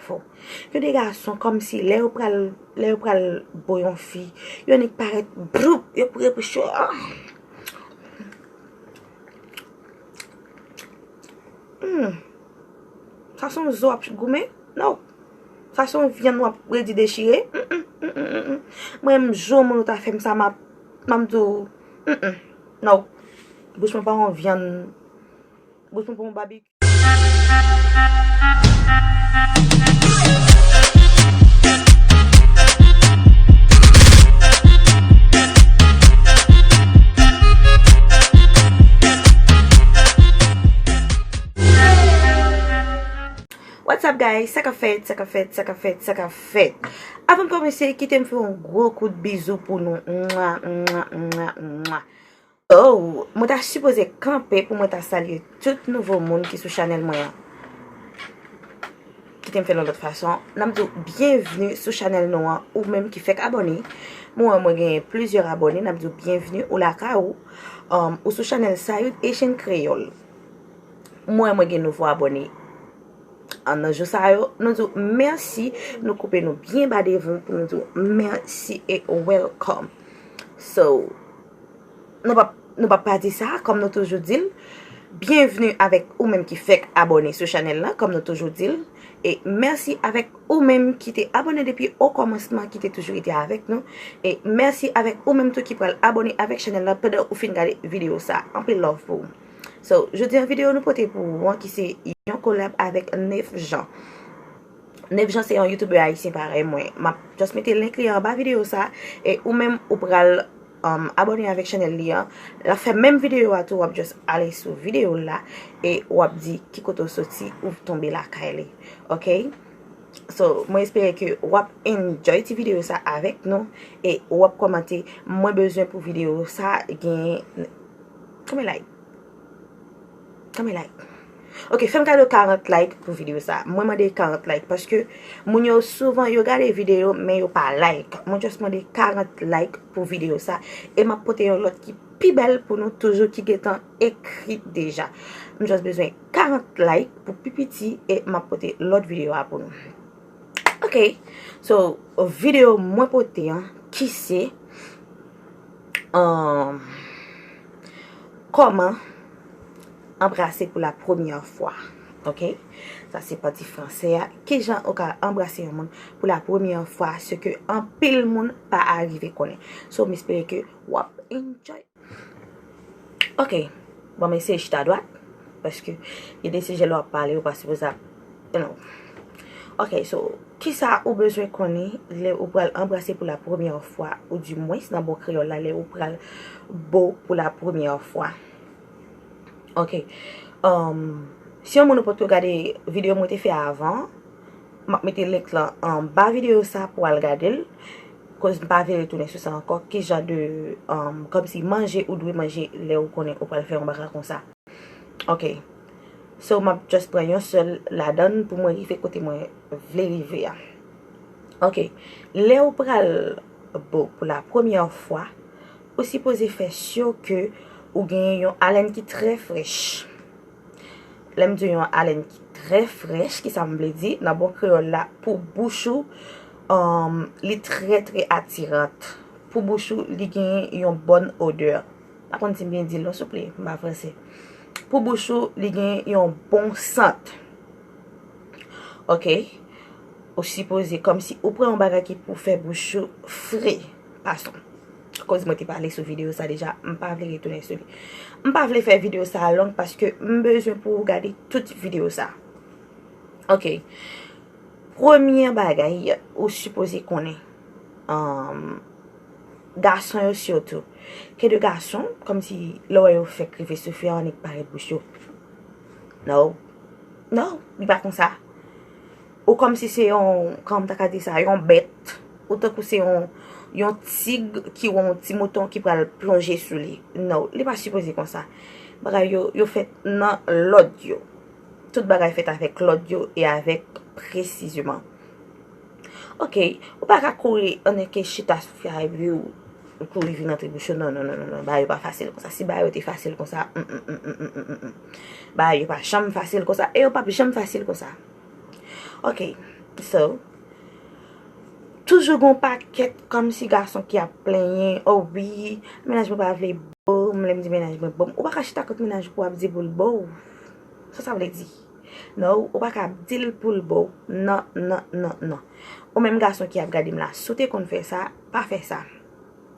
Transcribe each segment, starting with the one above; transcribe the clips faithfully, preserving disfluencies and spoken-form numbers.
fò. Gen de gason kòmsi lè yo pral, lè yo pral bo yon fi, yo annik parèt broup, yo pral bouch yo. Ah. Hmm. Sa se yon zo w ap goumen? No. Sa se yon vyann w ap redi dechire? Mm, mm, mm, mm, mm. Mwen menm, jou moun ou ta fè m sa, m ap, m ap di w, mm, mm. No. Bouch mwen pa yon vyann. Bouch mwen pa yon babi. What's up, guys? Sa k ap fèt, sa k ap fèt, sa k ap fèt, sa k ap fèt. Avan m kòmanse, kite m fè yon gwo kout bizou pou nou. Mwa, mwa, mwa, mwa. Oh, mwen ta sipoze kanpe pou mwen ta salye tout nouvo moun ki sou chanèl mwen an. Kite m fè l yon lòt fason. N ap di w byenvni sou chanèl nou an, ou menm ki fèk abòne. Mwen wè mwen genyen plizyè abòne, n ap di w byenvni, ou lakay ou. Um, ou sou chanèl Sayud Asian Creole. Mwen wè mwen gen nouvo abòne. An nan jou sa yo, nou di w mèsi, nou koupe nou byen ba devon pou nou di w mèsi e welcome. So, nou p ap, nou p ap pa di sa, kòm nou toujou di l, byenvni avèk ou menm ki fèk abòne sou chanèl la, kòm nou toujou di l. E mèsi avèk ou menm ki te abòne depi o kòmansman, ki te toujou rete avèk nou. E mèsi avèk ou menm tou ki pral abòne avèk chanèl la pandan ou fin gade videyo sa. Anpil love pou ou. So, jodi an videyo nou pote pou ou an ki se yon kolab avèk Nef Jean. Nef Jean se yon youtubè ayisyen parèy mwen. M ap just mete link li anba videyo sa e ou menm ou pral um, abòne avèk chanèl li an. L ap fè menm videyo a tou, w ap just ale sou videyo la e w ap di ki kote w soti, ou tonbe lakay li. Ok? So, mwen espere ke w ap enjoy ti videyo sa avèk nou e w ap kòmante. Mwen bezwen pou videyo sa gen konbyen like? Konbyen like? Ok, fè m kado karant like pou videyo sa. Mwen mande karant like paske moun yo souvan yo gade videyo men yo pa like. Mwen just mande karant like pou videyo sa e m ap pote yon lòt ki pi bèl pou nou toujou ki gentan ekri deja. M just bezwen karant like pou pi piti e m ap pote lòt videyo a pou nou. Ok, so videyo mwen pote an ki se um, kòman anbrase pou la premyè fwa. Ok, sa se pati fransè a. Kijan ou ka anbrase yon moun pou la premyè fwa, se ke anpil moun pa arive konnen. So m espere ke w ap enjoy. Ok, bon, m eseye chita dwat, paske gen de sijè lè w ap pale, ou pa sipoze ap, you know. Ok, so, kisa ou bezwen konnen lè ou pral anbrase pou la premyè fwa, ou di mwens nan bon kreyòl la, lè ou pral bo pou la premyè fwa? Ok, um, si yon moun ou potko gade videyo mwen te fè avan, m ap mete link lan anba videyo sa pou w al gade l. Koz m pa vle retounen sou sa ankò. Ki jan de, um, kòmsi manje ou dwe manje lè ou konnen ou pral fè yon bagay konsa? Ok. So, m ap just pran yon sèl ladan l pou mwen rive kote mwen vle rive a. Ok. Lè ou pral bo pou la premyè fwa, ou sipoze fè si ke ou genyen yon alèn ki trè frèch. Lè m di yon alèn ki trè frèch, kisa m vle di? Nan bon kreyòl la, pou bouch ou, um, li trè, trè atirant. Pou bouch ou, li gen yon bòn odè. Pa konn si m byen di l non, souple, m pa fransè. Pou bouch ou, li gen yon bon sant. Ok? Ou sipoze, kòmsi ou pran yon bagay ki pou fè bouch ou fre. Pason. Koz mwen te pale sou videyo sa deja, m pa vle retounen sou li. M pa vle fè videyo sa long paske m bezwen pou ou gade tout videyo sa. Ok. Premye bagay ou sipoze konnen, um, gason yo sitou. Ke de gason, kòmsi lè w wè yo fèk rive sou fi a, yo annik parèt bouch yo. No. No, li pa konsa. Ou kòmsi se yon, kòman m ta ka di sa, yon bèt. Ou tankou se yon, yon tig ki wè yon ti mouton ki pral plonje sou li. No, li pa sipoze konsa. Bagay yo, yo fèt nan lòd yo. Tout bagay fèt avèk lòd yo e avèk presiziman. Ok, ou pa ka kouri annik chita sou fi a epi ou, ou kouri vin antre bouch ou. Non, non, non, non, non, bagay yo pa fasil konsa. Si bagay yo te fasil konsa, mm, mm, mm. Bagay yo pa janm fasil konsa e yo p ap janm fasil konsa. Ok, So, toujou gen yon pakèt kòmsi gason ki ap plenyen, "Oh wi, mennaj mwen pa vle bo m, lè m di mennaj mwen bo m." Ou pa ka chita kot mennaj ou pou w ap di pou l bo w. Sa sa vle di? Non, ou pa ka ap di l pou l bo w. Non, non, non, non. Ou menm gason ki ap gade m la, si w te konn fè sa, pa fè sa.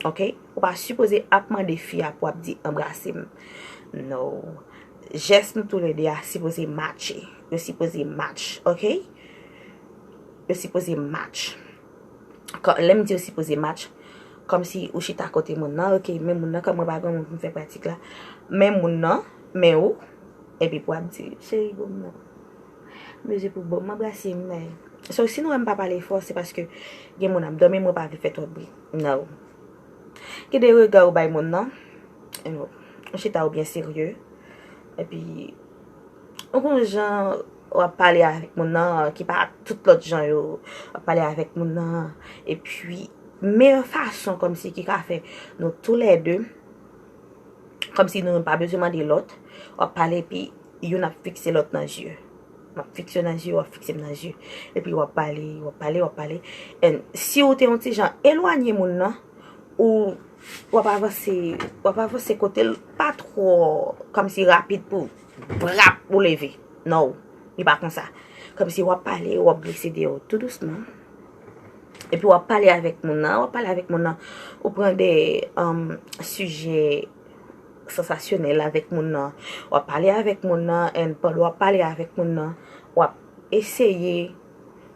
Ok? Ou pa sipoze ap mande fi a pou ap di anbrase m. No. Jès nou toulede a sipoze matche. Yo sipoze match, ok? Yo sipoze match. Lè m di yo sipoze match, kòmsi ou chita kote moun nan, ok, men moun nan, kòm mwen pa gen moun pou m fè pratik la, men moun nan, men ou, epi pou ap di, "Cheri, bo m non. M bezwen pou bo m, anbrase m." So, si nou wè m pa pale fò, se paske gen moun ap dòmi, mwen pa vle fè twòp bri. No. Gen de rega ou bay moun nan, you know, ou chita ou byen serye, epi ou gon jan w ap pale avèk moun nan ki pa tout lòt jan yo, w ap pale avèk moun nan, epi meyè fason kòmsi ki ka fè nou toulède, kòmsi nou pa bezwen mande lòt, w ap pale epi youn ap fikse lòt nan zye. M ap fikse nan zye, w ap fikse m nan zye. Epi w ap pale, w ap pale, w ap pale. And si w te yon ti jan elwanye moun nan, ou w ap avanse, w ap avanse kote l pa twò kòmsi rapid pou brap ou leve. No, li pa konsa. Kòmsi w ap pale, w ap glise deyò tou dousman. Epi w ap pale avèk moun nan, w ap pale avèk moun nan, ou pran de um, sijè sansasyonèl avèk moun nan, w ap pale avèk moun nan, and pandan w ap pale avèk moun nan, w ap eseye,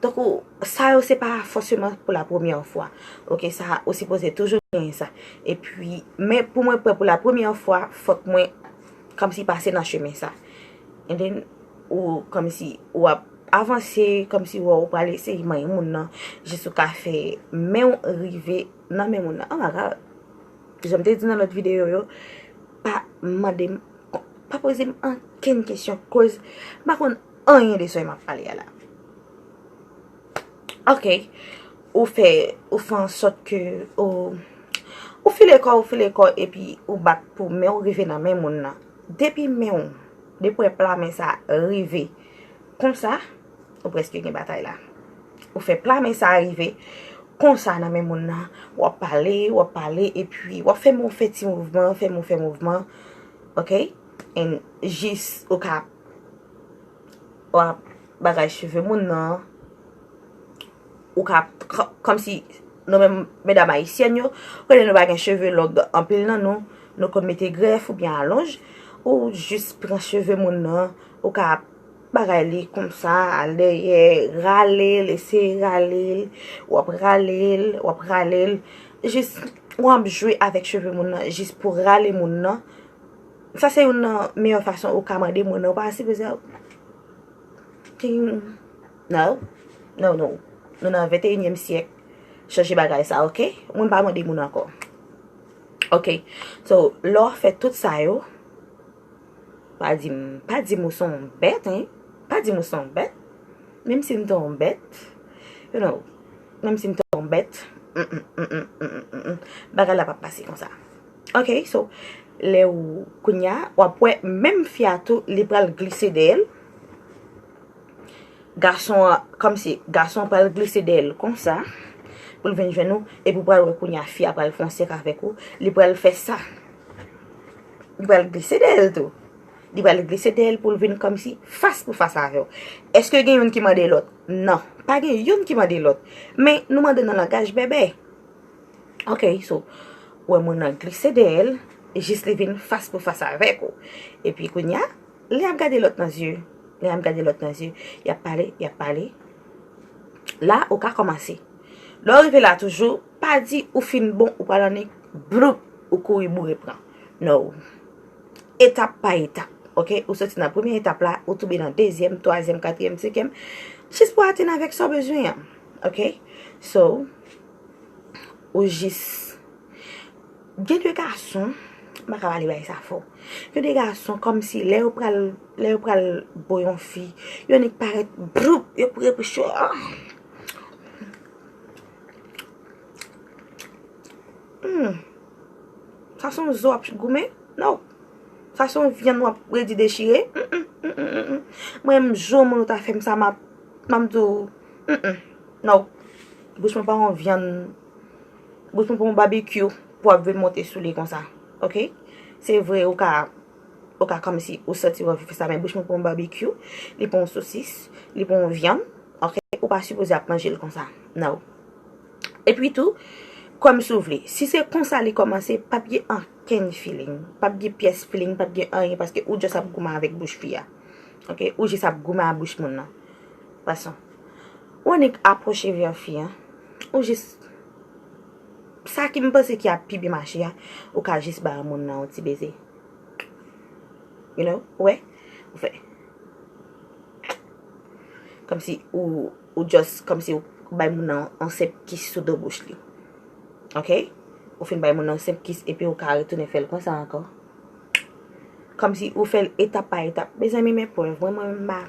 tankou sa yo se pa fòseman pou la premyè fwa, ok, sa ou sipoze toujou genyen sa, epi men pou mwen pran pou la premyè fwa, fòk mwen kòmsi pase nan chemen sa, and then ou kòmsi w ap avanse, kòmsi w pral eseye manyen moun nan, jis ou ka fè men w rive nan men moun nan. Oh my God. Jan m te di nan lòt videyo yo, pa mande m, pa poze m ankenn kesyon, koz m pa konn anyen de sa m ap pale a la. Ok, ou fè, ou fè an sòt ke ou, ou file kò, ou file kò, epi ou bat pou men w rive nan men moun nan. Depi men w, depi w wè pla men sa rive konsa, ou prèske gen batay la. Ou fè pla men sa rive konsa nan men moun nan, w ap pale, w ap pale, epi w ap fè men w fè ti mouvman, fè men w fè mouvman, ok? And jis ou ka, w ap bagay cheve moun nan, ou ka, kòmsi nou menm medam ayisyèn yo, kote nou pa gen cheve long anpil nan nou, nou konn mete grèf oubyen alonj, ou jis pran cheve moun nan, ou ka bagay li konsa, al dèyè, rale l, eseye rale l, w ap rale l, w ap rale l, jis w ap jwe avèk cheve moun nan, jis pou rale moun nan. Sa se youn nan meyè fason ou ka mande moun nan, ou pa sipoze. No, no, no. Nou nan venteyinyèm syèk. Chanje bagay sa, ok? Moun pa mande moun ankò. Ok. So, lè w fè tout sa yo, pa di m, pa di m ou se yon bèt, hein? Pa di m ou se yon bèt. Menm si m te yon bèt, you know, menm si m te yon bèt, mm, mm, mm, mm, mm, mm, mm, bagay la p ap pase konsa. Ok, so, lè ou, kounye a, w ap wè menm fi a tou, li pral glise dèyè l. Gason an, kòmsi, gason an pral glise dèyè l konsa, pou l vin jwenn ou, epi w pral wè kounye a, fi a pral fè yon sèk avèk ou, li pral fè sa. Li pral glise dèyè l tou. Li pral glise dèyè l pou l vin kòmsi fas pou fas avè w. Èske gen youn ki mande lòt? Non. Pa gen youn ki mande lòt. Men nou mande nan langaj bèbè. Ok, so, ou wè moun nan glise dèyè l, jis li vin fas pou fas avèk ou. Epi kounye a, lè y ap gade lòt nan zye, lè y ap gade lòt nan zye, y ap pale, y ap pale. La, ou ka kòmanse. Lè w rive la toujou, pa di ou fin bon, ou pral annik, bloup, ou kouri boure pran. No. Etap pa etap, ok? Ou soti nan premye etap la, ou tonbe nan dezyèm, twazyèm, katriyèm, senkyèm, jis pou atenn avèk sa w bezwen an, ok? So, ou jis, gen de gason, m pa ka pale bay sa fò. Gen de gason, kòmsi lè yo pral, lè yo pral bo yon fi, yo annik parèt, bloup, yo pre pou cho. Hmm. Sa se yon zo w ap goumen? No. Sa se yon vyann w ap redi dechire? Mm, mm, mm, mm, mm, mm. Mwen, m, jou moun ou ta fè m sa, m ap, m ap di w, Mm-mm. No. Bouch mwen pa yon vyann. Bouch mwen pa yon babekyou pou ap vin monte sou li konsa. Ok? Se vre, ou ka, ou ka kòmsi ou santi w anvi fè sa, men bouch mwen pa yon babekyou. Li pa yon sosis. Li pa yon vyann. Ok? Ou pa sipoze ap manje l konsa. No. Epi tou, kwè m si w vle. Si se konsa li kòmanse, p ap gen ankenn feeling. P ap gen pyès feeling, p ap gen anyen, paske ou just ap goumen avèk bouch fi a. Ok? Ou jis ap goumen a bouch moun nan. Fason. Ou annik apwoche vè fi an. Ou jis. Sa ki m panse ki ap pi byen mache a, ou ka jis ba moun nan yon ti beze. You know? Ou wè? Ou fè. Kòmsi ou, ou just, kòmsi ou bay moun nan yon senp kis sou do bouch li. Ok? Ou fin bay moun nan yon senp kis epi ou ka retounen fè l konsa ankò. Kòmsi ou fè l etap pa etap. Mezanmi, men prèv. Mwen, mwen, m pa,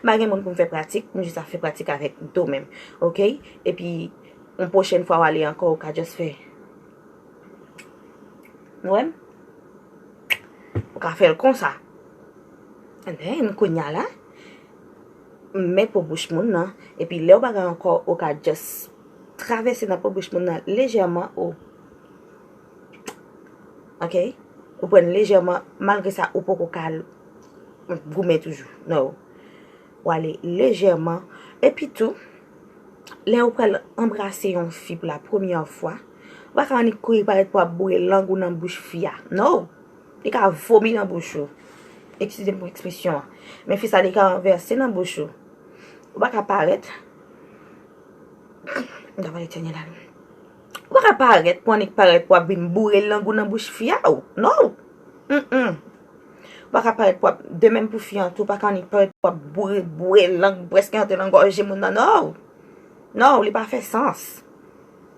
m pa gen moun pou m fè pratik. M jis ap fè pratik avèk do menm. Ok? Epi, yon pwochèn fwa w ale ankò, ou ka just fè. Ou wè m? Ou ka fè l konsa. And then, kounye a la, men po bouch moun nan. Epi, lè w bagay ankò, ou ka just travèse nan po bouch moun nan lejèman. Ou Ok? Ou pran lejèman, malgre sa, ou poko ka goumen toujou. No. Ou ale lejèman. Epi tou, lè ou pral anbrase yon fi pou la premyè fwa, ou pa ka annik kouri parèt pou ap boure lang ou nan bouch fi a. No. Li ka vomi nan bouch ou. Eskize m pou ekspresyon an. Men fi sa, li ka ranvèse nan bouch ou. Ou pa ka parèt. M ta pale tènye la. Ou pa ka parèt pou annik parèt pou ap vin boure lang ou nan bouch fi a. Oh, no. Mm-mm. Ou pa ka parèt pou ap, de menm pou fi an tou, ou pa ka annik parèt pou ap boure, boure lang, prèske antre nan gòje moun nan. No. No, li pa fè sans.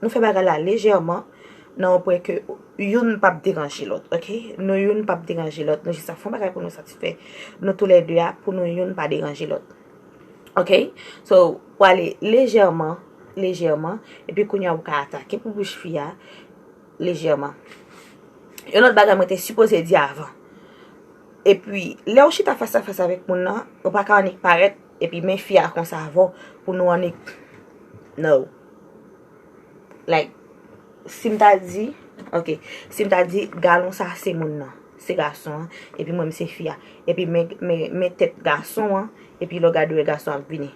Nou fè bagay la lejèman, nan yon pwen ke youn p ap deranje lòt, ok? Nou youn p ap deranje lòt, nou jis ap fè yon bagay pou nou satisfè nou toulède a, pou nou youn pa deranje lòt. Ok? So, ou ale lejèman, lejèman, epi kounye a ou ka atake pou bouch fi a, lejèman. Yon lòt bagay mwen te sipoze di avan. Epi, lè ou chita fas a fas avèk moun nan, ou pa ka annik parèt, epi men fi a konsa avè w pou nou annik. No. Like, si m ta di, ok, si m ta di, galon sa se moun nan, se gason an, epi mwen m se fi a. Epi men, men, men tèt gason an, epi lè w gade w wè gason ap vini.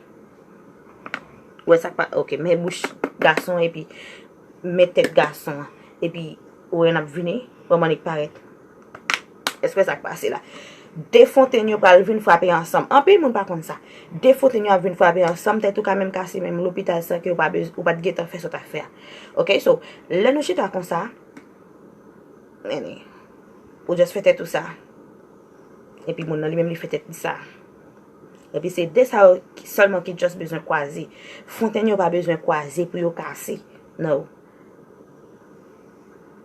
Ou wè sa k pa, ok, men bouch gason an, epi men tèt gason an, epi ou wè n ap vini, ou wè m annik parèt. Èske sa k pase la? De fontenn yo pral vin frape ansanm. Anpil moun pa konn sa. De fontenn yo ap vin frape ansanm, tèt ou ka menm kase menm lopital san ke ou pa bez-, ou pa t gentan fè sa w t ap fè a. Ok, so, lè nou chita konsa, nene, ou just fè tèt ou sa. Epi moun nan li menm li fè tèt li sa. Epi se de sa yo ki, sèlman ki just bezwen kwaze. Fontenn yo pa bezwen kwaze pou yo kase. No.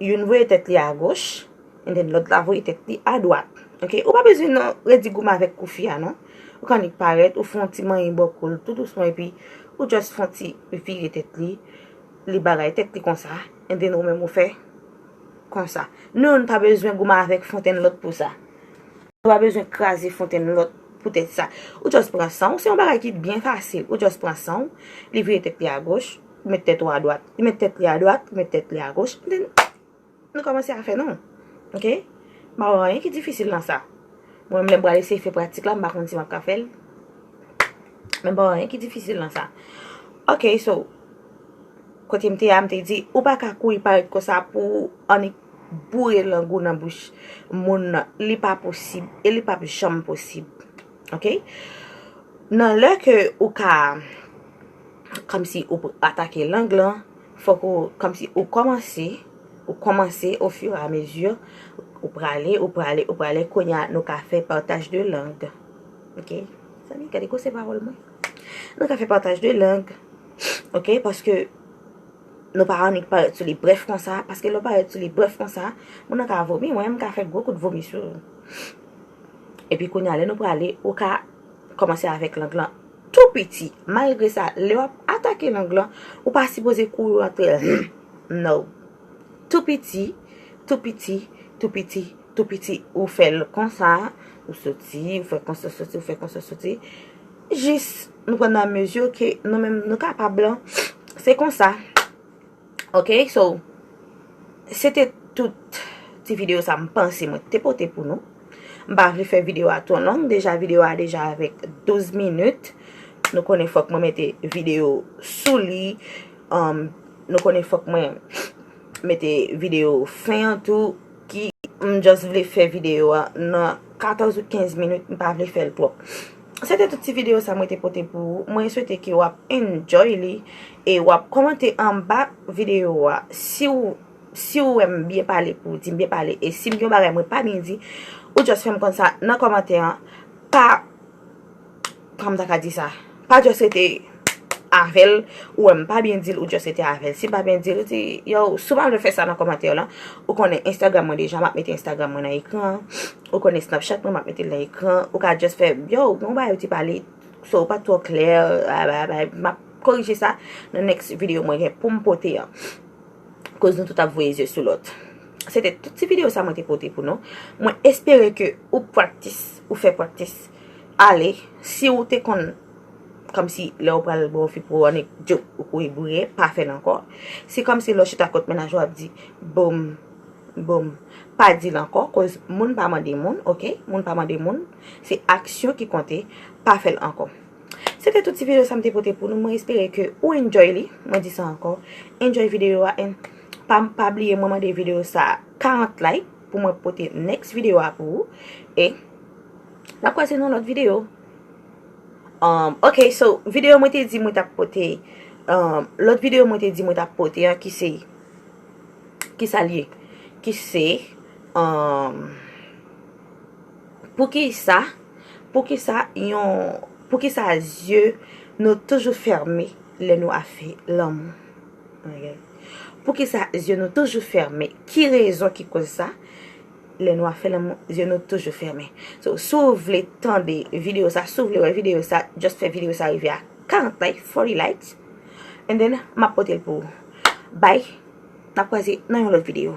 Youn voye tèt li agoch, and then lòt la voye tèt li adwat. Ok? Ou pa bezwen nan redi goumen avèk kou fi a, non. Ou ka annik parèt, ou fè yon ti manyen bò kou l tou dousman, epi ou just fè yon ti vire tèt li, li bagay tèt li konsa, and then ou menm ou fè konsa. Nou youn pa bezwen goumen avèk fontenn lòt pou sa. Ou pa bezwen kraze fontenn lòt poutèt sa. Ou just pran san w, se yon bagay ki byen fasil. Ou just pran san w, li vire tèt li agoch, ou met tèt ou adwat. Li met tèt li adwat, ou met tèt li agoch. Then, nou kòmanse afè nou. Ok? M pa wè anyen ki difisil nan sa. Mwen menm lè m pral eseye fè pratik la, m pa konn si m ap ka fè l. Men m pa wè anyen ki difisil nan sa. Ok, so, kote m te a, m te di, ou pa ka kouri parèt konsa pou annik boure lang ou nan bouch moun nan. Li pa posib, e li p ap janm posib. Ok? Nan lè ke ou ka, kòmsi ou atake lang lan, fòk ou, kòmsi ou kòmanse, ou kòmanse au fur et à mesure, ou prale, ou prale, ou prale, kounye a nou ka fè partaj de lang. Ok? Zanmi, gade gwosè pawòl mwen. Nou ka fè partaj de lang. Ok? Paske nou pa annik parèt sou li brèf konsa. Paske lè w parèt sou li brèf konsa, moun nan ka vomi. Mwen menm, m ka fè gwo kout vomi sou ou. Epi kounye a, lè nou prale, ou ka kòmanse avèk lang lan tou piti. Malgre sa, lè w ap atake lang lan, ou pa sipoze kouri antre l. No. Tou piti, tou piti, tou piti, tou piti. Ou fè l konsa, ou soti, ou fè konsa soti, ou fè konsa soti. Jis nou pran nan mezi ke nou menm nou kapab lan. Se konsa. Ok, so, se te tout ti videyo sa m panse mwen te pote pou nou. M pa vle fè videyo a twò long. Deja, videyo a deja avèk douz minit. Nou konnen fòk mwen mete videyo sou li. Um, nou konnen fòk mwen mete videyo fen an tou. Ki m just vle fè videyo a nan katòz ou kenz minit. M pa vle fè l twòp. Se te tout ti videyo sa mwen te pote pou ou. Mwen swete ke w ap enjoy li e w ap kòmante anba videyo a. Si w, si w wè m byen pale pou w di m byen pale, e si m gen yon bagay mwen pa byen di, ou just fè m konn sa nan kòmantè an. Pa, kòman m ta ka di sa? Pa just rete avè l, ou wè m pa byen di l, ou just rete avè l. Si m pa byen di l, ou di, yo, si w pa vle fè sa nan kòmantè lan, ou konnen Instagram mwen deja, m ap mete Instagram mwen nan ekran an. Ou konnen Snapchat mwen, m ap mete l nan ekran. Ou ka just fè, yo, gen yon bagay ou te pale, so ou pa t twò klè, a, a, a, m ap korije sa nan next videyo mwen gen pou m pote an. Koz nou tout ap voye zye sou lòt. Se te tout ti videyo sa mwen te pote pou nou. Mwen espere ke ou practice, ou fè practice. Ale, si ou te konn, kòmsi lè ou pral bwè yon fi pou anekdot ou kouri boure, pa fè l ankò. Se kòmsi lè w chita kot mennaj ou ap di, boum, boum. Pa di l ankò, koz moun pa mande moun, ok? Moun pa mande moun. Se aksyon ki konte, pa fè l ankò. Se te tout ti videyo sa m te pote pou nou. Mwen espere ke ou enjoy li. Mwen di sa ankò. Enjoy videyo a. And pa, pa bliye mwen mande videyo sa karant like pou mwen pote next videyo a pou ou. E n ap kwaze nan lòt videyo. Um, ok, so, videyo mwen te di mwen t ap pote, um, lòt videyo mwen te di mwen t ap pote an ki se, ki sa l ye? Ki se, um, poukisa, poukisa yon, poukisa zye nou toujou fèmen lè nou ap fè lanmou? Ok. Poukisa zye nou toujou fèmen? Ki rezon ki koz sa? Lè nou ap fè lanmou, zye nou toujou fèmen. So, si w vle tande videyo sa, si w vle wè videyo sa, just fè videyo sa rive a karant like, forty likes. And then, m ap pote l pou ou. Bye. N ap kwaze nan yon lòt videyo.